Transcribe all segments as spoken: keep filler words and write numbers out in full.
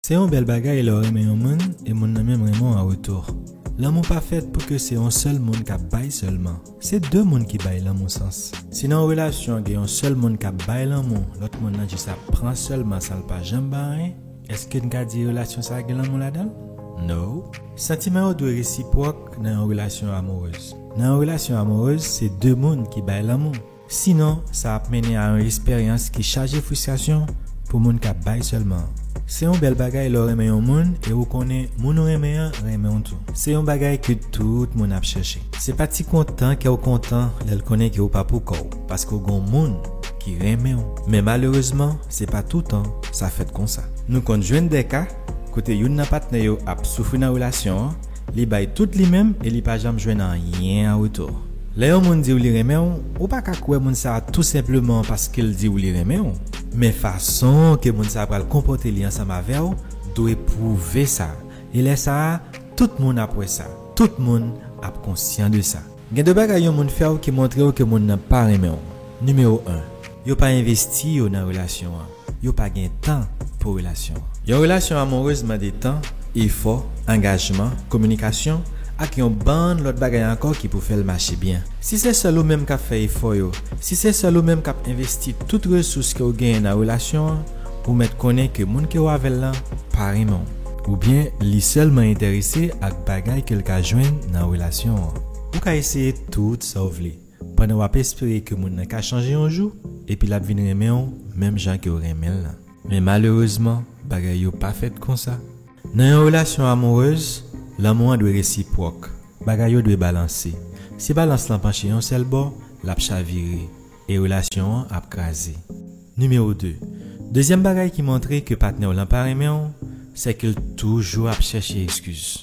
Se yon bèl bagay lè w renmen yon moun e moun nan menm renmen w an retou. Lanmou pa fèt pou ke se yon sèl moun k ap bay sèlman. Se de moun ki bay lanmou sans. Si nan yon relasyon gen yon sèl moun k ap bay lanmou, lòt moun nan jis ap pran sèlman san l pa janm bay anyen, èske n ka di relasyon sa a gen lanmou ladan l? No. Santiman yo dwe resipwòk nan yon relasyon amourèz. Nan yon relasyon amourèz, se de moun ki bay lanmou. Sinon, sa ap mennen a yon esperyans ki chaje fristrasyon pou moun k ap bay sèlman an. Se yon bèl bagay lè w renmen yon moun e ou konnen moun ou renmen an renmen w tou. Se yon bagay ke tout moun ap chèche. Se pa ti kontan kè w kontan lè l konnen ke w pa pou kò w, paske w gen yon moun ki renmen w. Men malerezman, se pa toutan sa fèt konsa. Nou konn jwenn de ka kote youn nan patnè yo ap soufri nan relasyon an, li bay tout li menm e li pa janm jwenn anyen an retou. Lè yon moun di w li renmen w, ou pa ka kwè moun sa a tou senpleman paske l di w li renmen w. Men fason ke moun sa a pral konpòte li ansanm avè w dwe pwouve sa. E lè sa a, tout moun ap wè sa. Tout moun ap konsyan de sa. Gen de bagay yon moun fè w ki montre w ke moun nan pa renmen w. Nimewo en, yo pa envesti yo nan relasyon an. Yo pa gen tan pou relasyon an. Yon relasyon amourèz mande tan, efò, angajman, kominikasyon, ak yon bann lòt bagay ankò ki pou fè l mache byen. Si se sèl ou menm k ap fè efò yo, si se sèl ou menm k ap envesti tout resous ke w genyen nan relasyon an, ou mèt konnen ke moun ke w avè l lan pa renmen w. Oubyen li sèlman enterese ak bagay ke l ka jwenn nan relasyon an. Ou ka eseye tout sa w vle, pandan w ap espere ke moun nan ka chanje yon jou, epi l ap vin renmen w menm jan ke w renmen l lan. Men malerezman, bagay yo pa fèt konsa. Nan yon relasyon amourèz, lanmou an dwe resipwòk. Bagay yo dwe balanse. Si balans lan panche yon sèl bò, l ap chavire, e relasyon an ap kraze. Nimewo de. Dezyèm bagay ki montre ke patnè w lan pa renmen w, se ke l toujou ap chèche eskiz.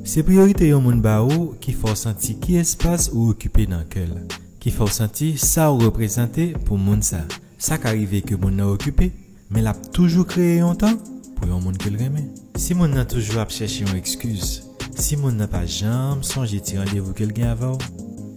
Se priyorite yon moun ba ou ki fè w santi ki espas ou okipe nan kè l, ki fè w santi sa w reprezante pou moun sa. Sa ka rive ke moun nan okipe, men l ap toujou kreye yon tan pou yon moun ke l renmen. Si moun nan toujou ap chèche yon eskiz, si moun nan pa janm sonje ti randevou ke l gen avè w,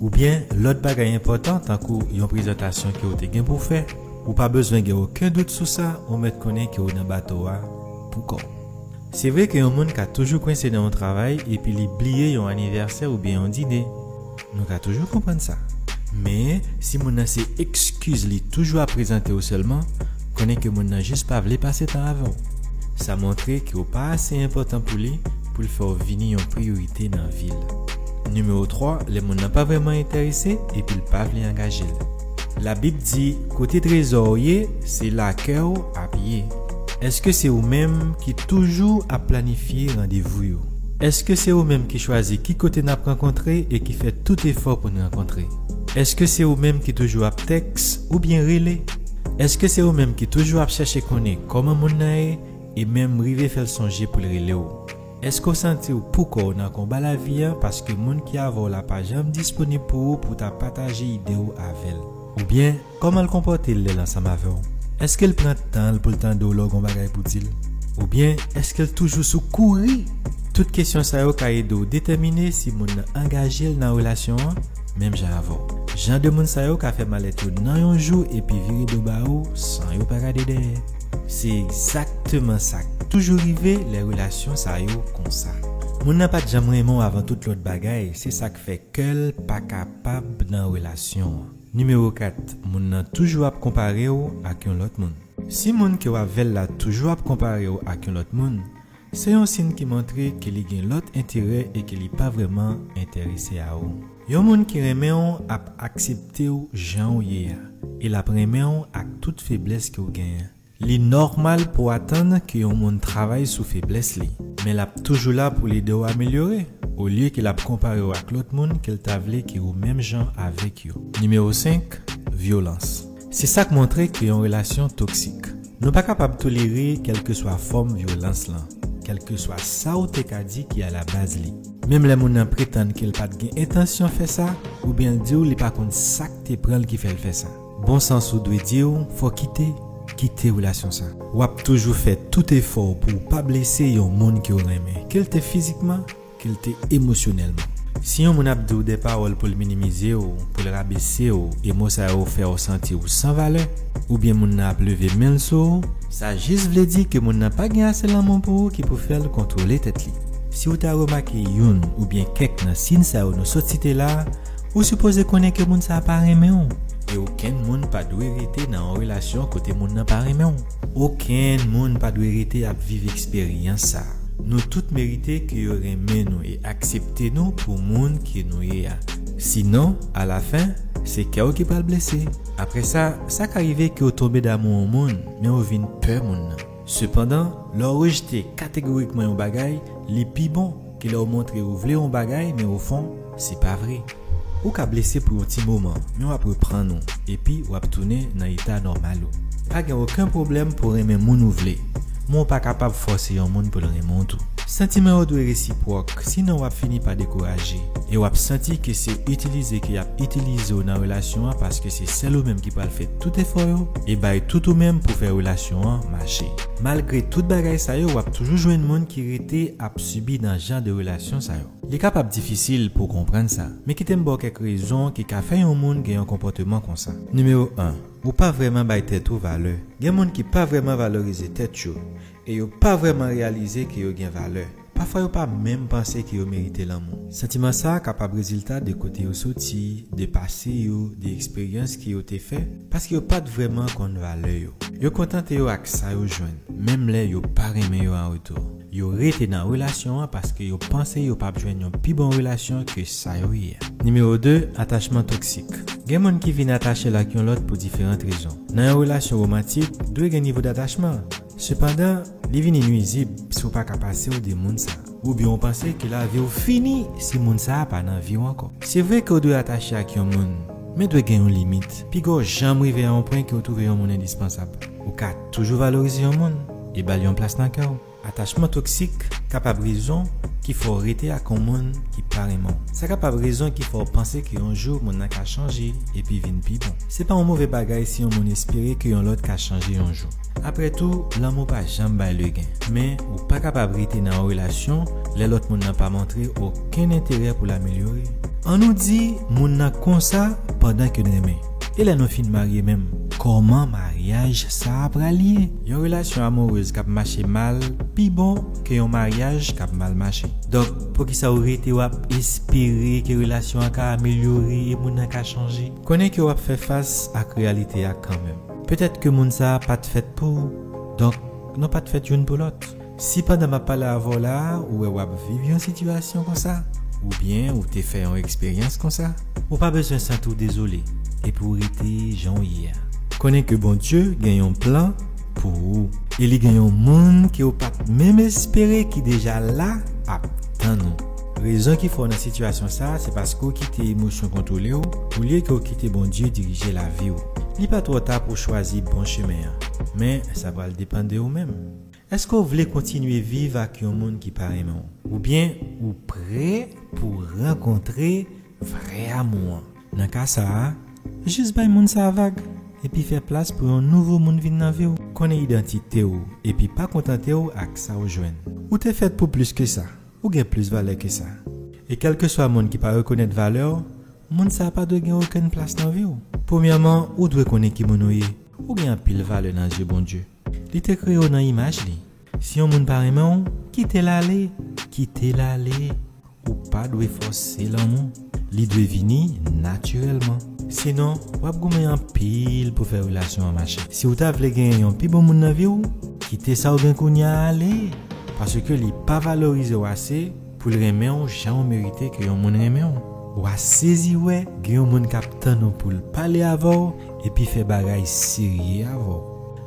oubyen lòt bagay enpòtan tankou yon prezantasyon ke w te gen pou w fè, ou pa bezwen gen okenn dout sou sa, ou mèt konnen ke w nan bato a pou kò w. Se vre ke yon moun ka toujou kwense nan yon travay epi li bliye yon anivèsè oubyen yon dine. Nou ka toujou konprann sa. Men, si moun nan se eskiz li toujou ap prezante w sèlman, konnen ke moun nan jis pa vle pase tan avè w. Sa montre ke w pa ase enpòtan pou li, pou l fè w vini yon priyorite nan vi l. Nimewo twa, lè moun nan pa vrèman enterese epi l pa vle angaje l. Labib di, kote trezò w ye, se la kè w ap ye. Èske se ou menm ki toujou ap planifye randevou yo? Èske se ou menm ki chwazi ki kote n ap rankontre e ki fè tout efò pou n rankontre? Èske se ou menm ki toujou ap tèks oubyen rele? Èske se ou menm ki toujou ap chèche konnen kòman moun nan ye e menm rive fè l sonje pou l rele w? Èske w santi w poukò w nan konba lavi a paske moun ki avè w la pa janm disponib pou ou pou w ta pataje ide w avè l? Oubyen, kòman l konpòte l lè l ansanm avè w? Èske l pran tan l pou l tande w lè w gen yon bagay pou di l? Oubyen, èske l toujou sou kouri? Tout kesyon sa yo ka ede w detèmine si moun nan angaje l nan relasyon an, menm jan avè w. Jan de moun sa yo ka fè malèt yo nan yon jou epi vire do ba ou san yo pa gade dèyè. Se egzakteman sa k toujou rive lè relasyon sa yo konsa. Moun nan pa t janm renmen w avan tout lòt bagay, se sa k fè kè l pa kapab nan relasyon an. Nimewo kat, moun nan toujou ap konpare w ak yon lòt moun. Si moun ke w avè l la toujou ap konpare w ak yon lòt moun, se yon siy ki montre ke li gen lòt enterè e ke li pa vrèman enterese a ou. Yon moun ki renmen w ap aksepte w jan w ye a, e l ap renmen w ak tout feblès ke w genyen. Li nòmal pou w atann ke yon moun travay sou feblès li, men l ap toujou la pou l ede w amelyore, olye ke l ap konpare w ak lòt moun ke l ta vle ke ou menm jan avèk yo. Nimewo senk, vyolans. Se sa k montre ke yon relasyon toksik. Nou pa kapab tolere kèlkeswa fòm vyolans lan, kèlkeswa sa w te ka di ki alabaz li. Menm lè moun nan pretann ke l pa t gen entansyon fè sa, oubyen l di w li pa konn sa k te pran l ki fè l fè sa. Bon sans ou dwe di w, fò w kite, kite relasyon sa. W ap toujou fè tout efò w pou w pa blese yon moun ke w renmen, ke l te fizikman, ke l te emosyonèlman. Si yon moun ap di w de pawòl pou l minimize w, pou l rabese w, e mo sa yo fè w santi w san valè, oubyen moun nan ap leve men l sou w, Sa jis vle di ke moun nan pa gen ase lanmou pou ou ki pou fè l kontwole tèt li. Si w ta remake youn oubyen kèk nan siy sa yo nou sot site la a, ou sipoze konnen ke moun sa a pa renmen w. E okenn moun pa dwe rete nan yon relasyon kote moun nan pa renmen w. Okenn moun pa dwe rete ap viv eksperyans sa a. Nou tout merite ke yo renmen nou e aksepte nou pou moun ke nou ye a. Sinon, alafen, se kè w ki pral blese. Apre sa, sa ka rive ke w tonbe damou yon moun, men w vin pè moun nan. Sepandan, lè w rejte kategorikman yon bagay, li pi bon ke lè w montre ou vle yon bagay, men ofon, se pa vre. Ou ka blese pou yon ti moman, men w ap reprann ou, epi w ap tounen nan eta nòmal ou. Pa gen okenn pwoblèm pou w renmen moun ou vle, men w pa kapab fòse yon moun pou l renmen w tou. Santiman yo dwe resipwòk, sinon w ap fini pa dekouraje, e w ap santi ke se itilize ke y ap itilize w nan relasyon an paske se sèl ou menm ki pral fè tout efò yo e bay tout ou menm pou fè relasyon an mache. Malgre tout bagay sa yo, w ap toujou jwenn moun ki rete ap sibi nan jan de relasyon sa yo. Li kapab difisil pou w konprann sa, men kite m ba w kèk rezon ki ka fè yon moun gen yon konpòteman konsa. Nimewo en, ou pa vrèman bay tèt ou valè. Gen moun ki pa vrèman valorize tèt yo, e yo pa vrèman reyalize ke yo gen valè. Pafwa yo pa menm panse ke yo merite lanmou. Santiman sa a kapab rezilta de kote yo soti, de pase yo, de eksperyans ke yo te fè, paske yo pa t vrèman konn valè yo. Yo kontante yo ak sa yo jwenn, menm lè yo pa renmen yo an retou. Yo rete nan relasyon an paske yo panse yo p ap jwenn yon pi bon relasyon ke sa yo ye a. Nimewo de, atachman toksik. Gen moun ki vin atache l ak yon lòt pou diferan rezon. Nan yon relasyon womantik, dwe gen nivo datachman. Sepandan, li vini nwizib si w pa ka pase w de moun sa a. Oubyen w panse ke lavi w fini si moun sa a pa nan vi w ankò. Se vre ke w dwe atache ak yon moun, men dwe gen yon limit. Piga w janm rive a yon pwen ke w twouve yon moun endispansab. Ou ka toujou valorize yon moun e ba l yon plas nan kè w. Atachman toksik kapab rezon ki fè w rete ak yon moun ki pa renmen w. Sa kapab rezon ki fè w panse ke yon jou moun nan ka chanje epi vin pi bon. Se pa yon move bagay si yon moun espere ke yon lòt ka chanje yon jou. Apre tou, lanmou pa janm bay legen. Men, ou pa kapab rete nan yon relasyon lè lòt moun nan pa montre okenn enterè pou l amelyore. Ann nou di, moun nan konsa pandan ke n renmen. E lè nou fin marye menm, kòman maryaj sa a pral ye? Yon relasyon amourez k ap mache mal pi bon ke yon maryaj k ap mal mache. Donk, poukisa w rete w ap espere ke relasyon an ka amelyore e moun nan ka chanje? Konnen ke w ap fè fas ak reyalite a kanmenm. Petèt ke moun sa a pa t fèt pou ou, donk nou pa t fèt youn pou lòt. Si pandan m ap pale avè w la a, ou wè w ap viv yon sitiyasyon konsa, oubyen ou te fè yon eksperyans konsa, ou pa bezwen santi w dezole, epi w rete jan w ye a. Konnen ke Bondye gen yon plan pou ou, e li gen yon moun ke w pa t menm espere ki deja la ap tann ou. Rezon ki fè w nan sitiyasyon sa a, se paske w kite emosyon kontwole w, olye ke w kite Bondye dirije lavi w. Li pa twò ta pou w chwazi bon chemen an, men sa pral depann de ou menm. Èske w vle kontinye viv ak yon moun ki pa renmen w? Oubyen ou prè pou w rankontre vrè amou an? Nan ka sa a, jis bay moun sa a vag, epi fè plas pou yon nouvo moun vin nan vi w. Konnen idantite w, epi pa kontante w ak sa w jwenn. Ou te fèt pou plis ke sa. Ou gen plis valè ke sa. E kèlkeswa moun ki pa rekonèt valè w, moun sa a pa dwe gen okenn plas nan vi w. Premyèman, ou dwe konnen ki moun ou ye. Ou gen anpil valè nan zye Bondye. Li te kreye w nan imaj li. Si yon moun pa renmen w, kite l ale. Kite l ale. Ou pa dwe fòse lanmou. Li dwe vini natirèlman. Sinon, w ap goumen anpil pou fè relasyon an mache. Si w ta vle genyen yon pi bon moun nan vi w, kite sa w gen kounye a ale. Paske li pa valorize w ase pou l renmen w jan w merite ke yon moun renmen w. W a sezi wè gen yon moun k ap tann ou pou l pale avè w epi fè bagay serye avè w.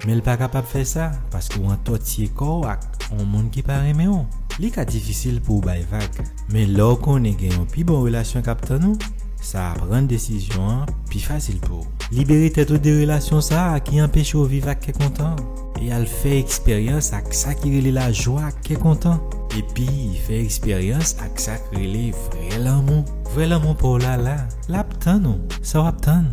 Men l pa kapab fè sa, paske w antòtye kò w ak yon moun ki pa renmen w. Li ka difisil pou w bay vag, men lè w konnen gen yon pi bon relasyon k ap tann ou, sa ap rann desizyon an pi fasil pou w. Libere tèt ou de relasyon sa a ki anpeche w viv ak kè kontan. E al fè eksperyans ak sa ki rele lajwa ak kè kontan. Epi, fè eksperyans ak sa k rele vrè lanmou. Vrè lanmou pa w la la. L ap tann ou. Sa w ap tann?